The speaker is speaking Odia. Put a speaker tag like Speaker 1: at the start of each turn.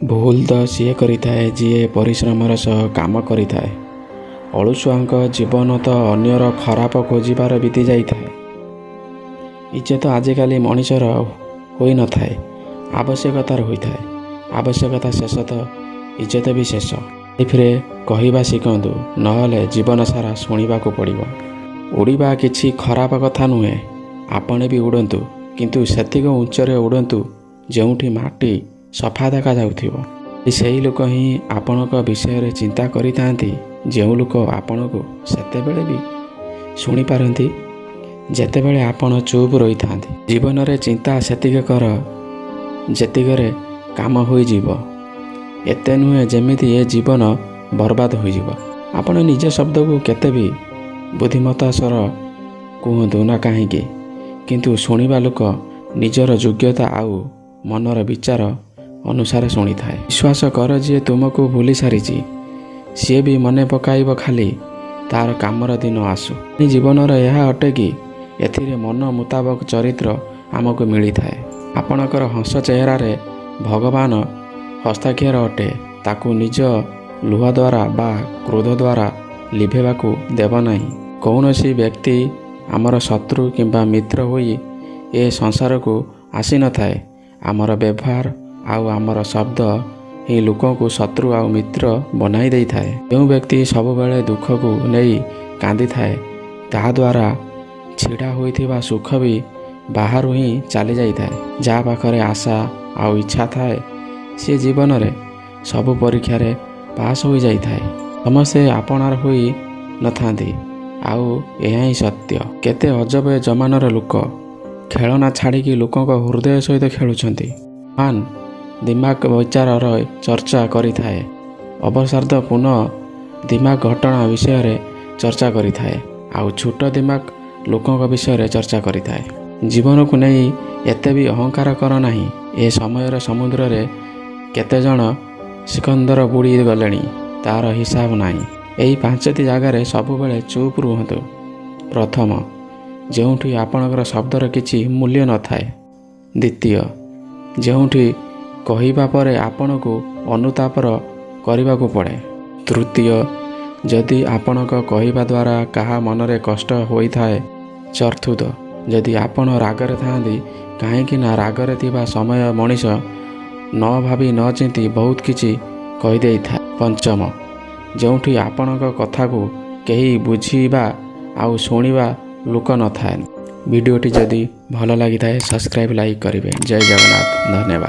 Speaker 1: ଭୁଲ ତ ସିଏ କରିଥାଏ, ଯିଏ ପରିଶ୍ରମର ସହ କାମ କରିଥାଏ। ଅଳସୁଆଙ୍କ ଜୀବନ ତ ଅନ୍ୟର ଖରାପ ଖୋଜିବାରେ ବିତି ଯାଇଥାଏ। ଇଜ୍ଜତ ଆଜିକାଲି ମଣିଷର ହୋଇନଥାଏ, ଆବଶ୍ୟକତାର ହୋଇଥାଏ। ଆବଶ୍ୟକତା ଶେଷ ତ ଇଜ୍ଜତ ବି ଶେଷ। ଲାଇଫରେ କହିବା ଶିଖନ୍ତୁ, ନହେଲେ ଜୀବନ ସାରା ଶୁଣିବାକୁ ପଡ଼ିବ। ଉଡ଼ିବା କିଛି ଖରାପ କଥା ନୁହେଁ। ଆପଣ ବି ଉଡ଼ନ୍ତୁ, କିନ୍ତୁ ସେତିକି ଉଚ୍ଚରେ ଉଡ଼ନ୍ତୁ ଯେଉଁଠି ମାଟି ସଫା ଦେଖାଯାଉଥିବ। ସେଇ ଲୋକ ହିଁ ଆପଣଙ୍କ ବିଷୟରେ ଚିନ୍ତା କରିଥାନ୍ତି, ଯେଉଁ ଲୋକ ଆପଣଙ୍କୁ ସେତେବେଳେ ବି ଶୁଣିପାରନ୍ତି, ଯେତେବେଳେ ଆପଣ ଚୁପ୍ ରହିଥାନ୍ତି। ଜୀବନରେ ଚିନ୍ତା ସେତିକି କର, ଯେତିକରେ କାମ ହୋଇଯିବ, ଏତେ ନୁହେଁ ଯେମିତି ଏ ଜୀବନ ବର୍ବାଦ ହୋଇଯିବ। ଆପଣ ନିଜ ଶବ୍ଦକୁ କେତେ ବି ବୁଦ୍ଧିମତ୍ତା ସହ କୁହନ୍ତୁ ନା କାହିଁକି, କିନ୍ତୁ ଶୁଣିବା ଲୋକ ନିଜର ଯୋଗ୍ୟତା ଆଉ ମନର ବିଚାର ଅନୁସାରେ ଶୁଣିଥାଏ। ବିଶ୍ୱାସ କର, ଯିଏ ତୁମକୁ ଭୁଲି ସାରିଛି, ସିଏ ବି ମନେ ପକାଇବ, ଖାଲି ତାର କାମର ଦିନ ଆସୁ। ଜୀବନର ଏହା ଅଟେ କି ଏଥିରେ ମନ ମୁତାବକ ଚରିତ୍ର ଆମକୁ ମିଳିଥାଏ। ଆପଣଙ୍କର ହସ ଚେହେରାରେ ଭଗବାନ ହସ୍ତାକ୍ଷର ଅଟେ। ତାକୁ ନିଜ ଲୁହ ଦ୍ୱାରା ବା କ୍ରୋଧ ଦ୍ୱାରା ଲିଭେଇବାକୁ ଦେବ ନାହିଁ। କୌଣସି ବ୍ୟକ୍ତି ଆମର ଶତ୍ରୁ କିମ୍ବା ମିତ୍ର ହୋଇ ଏ ସଂସାରକୁ ଆସିନଥାଏ। ଆମର ବ୍ୟବହାର ଆଉ ଆମର ଶବ୍ଦ ହିଁ ଲୋକଙ୍କୁ ଶତ୍ରୁ ଆଉ ମିତ୍ର ବନାଇ ଦେଇଥାଏ। ଯେଉଁ ବ୍ୟକ୍ତି ସବୁବେଳେ ଦୁଃଖକୁ ନେଇ କାନ୍ଦିଥାଏ, ତାହା ଦ୍ୱାରା ଛିଡ଼ା ହୋଇଥିବା ସୁଖ ବି ବାହାରୁ ହିଁ ଚାଲି ଯାଇଥାଏ। ଯାହା ପାଖରେ ଆଶା ଆଉ ଇଚ୍ଛା ଥାଏ, ସିଏ ଜୀବନରେ ସବୁ ପରୀକ୍ଷାରେ ପାସ୍ ହୋଇଯାଇଥାଏ। ସମସ୍ତେ ଆପଣାର ହୋଇ ନଥାନ୍ତି, ଆଉ ଏହା ହିଁ ସତ୍ୟ। କେତେ ଅଜବ ଏ ଜମାନାର ଲୋକ, ଖେଳନା ଛାଡ଼ିକି ଲୋକଙ୍କ ହୃଦୟ ସହିତ ଖେଳୁଛନ୍ତି। ମହାନ ଦିମାଗ ବିଚାରର ଚର୍ଚ୍ଚା କରିଥାଏ। ଅବସାଦ ପୂର୍ଣ୍ଣ ଦିମାଗ ଘଟଣା ବିଷୟରେ ଚର୍ଚ୍ଚା କରିଥାଏ, ଆଉ ଛୋଟ ଦିମାଗ ଲୋକଙ୍କ ବିଷୟରେ ଚର୍ଚ୍ଚା କରିଥାଏ। ଜୀବନକୁ ନେଇ ଏତେ ବି ଅହଙ୍କାର କର ନାହିଁ। ଏ ସମୟର ସମୁଦ୍ରରେ କେତେଜଣ ସିକନ୍ଦର ବୁଡ଼ି ଗଲେଣି, ତାର ହିସାବ ନାହିଁ। ଏହି ପାଞ୍ଚଟି ଜାଗାରେ ସବୁବେଳେ ଚୁପ୍ ରୁହନ୍ତୁ। ପ୍ରଥମ, ଯେଉଁଠି ଆପଣଙ୍କର ଶବ୍ଦର କିଛି ମୂଲ୍ୟ ନଥାଏ। ଦ୍ୱିତୀୟ, ଯେଉଁଠି କହିବା ପରେ ଆପଣଙ୍କୁ ଅନୁତାପର କରିବାକୁ ପଡ଼େ। ତୃତୀୟ, ଯଦି ଆପଣଙ୍କ କହିବା ଦ୍ୱାରା କାହା ମନରେ କଷ୍ଟ ହୋଇଥାଏ। ଚତୁର୍ଥ, ଯଦି ଆପଣ ରାଗରେ ଥାଆନ୍ତି, କାହିଁକି ନା ରାଗରେ ଥିବା ସମୟ ମଣିଷ ନ ଭାବି ନ ଚିନ୍ତି ବହୁତ କିଛି କହିଦେଇଥାଏ। ପଞ୍ଚମ, ଯେଉଁଠି ଆପଣଙ୍କ କଥାକୁ କେହି ବୁଝିବା ଆଉ ଶୁଣିବା ଲୋକ ନଥାଏ। ଭିଡ଼ିଓଟି ଯଦି ଭଲ ଲାଗିଥାଏ, ସବସ୍କ୍ରାଇବ୍, ଲାଇକ୍ କରିବେ। ଜୟ ଜଗନ୍ନାଥ, ଧନ୍ୟବାଦ।